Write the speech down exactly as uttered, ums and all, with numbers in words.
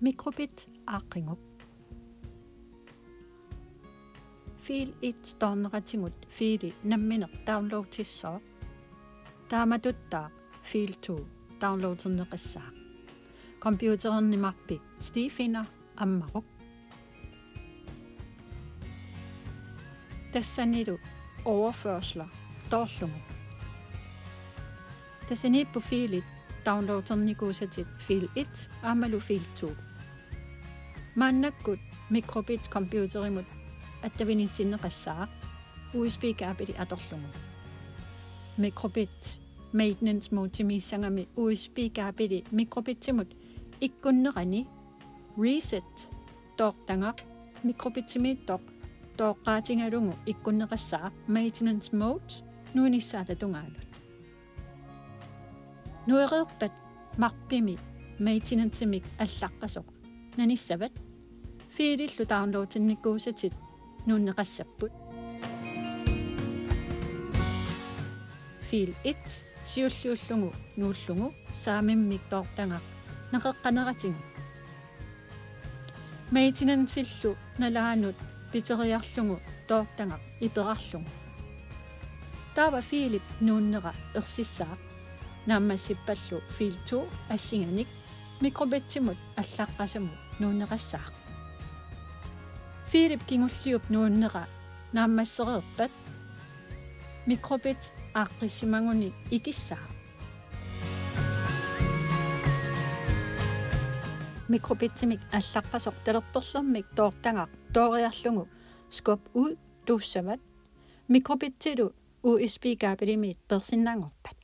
Mikrobit aaqqigup. Fil et toorneqatigut fili nammineq downloadissooq. Taamatuttaaq fil to downloaderneqassaaq. Computerernimarpik Steve-ina ammaruk. Tassanilu overførsler toorlugu. Tassaniipput filit downloadernikuusatit fil et aammalu fil to. Maannakkut mikrobit computerimut attavinitsinneqassaaq U S B-kabeli atorlugu. Mikrobit maintenance modemiissagami U S B-kabeli mikrobitimut ikkunnerani reset toortagaq mikrobitimiittoq tooqqaatigalugu ikkunneqassaaq maintenance mode nuinissaata tungaanut. Nuereerpat marpimi maintenancemik allaqqasoq nanissavat filillu downloadernikuusatit nuunneqassapput. Fil et siulliullugu nuullugu saamimmik toortagaq naqeqqaneratigu. Maintenancillu nalaanut piteriarlugu toortagaq iperarlugu. Taava filip nuunnera ersissaaq. Naammassippallu fil to assinganik mikrobitimut allaqqasamut nuunneqassaaq. Filip kingulliup nuunnera naammassereerpat mikrobit aaqqissimaguni ikissaaq. Mikrobitimik allaqqasoq talerperlermik toortagaq tooriarlugu skub ud tuussavat. Mikrobitilu U S B-kabelimiit peersinnaanngorpat.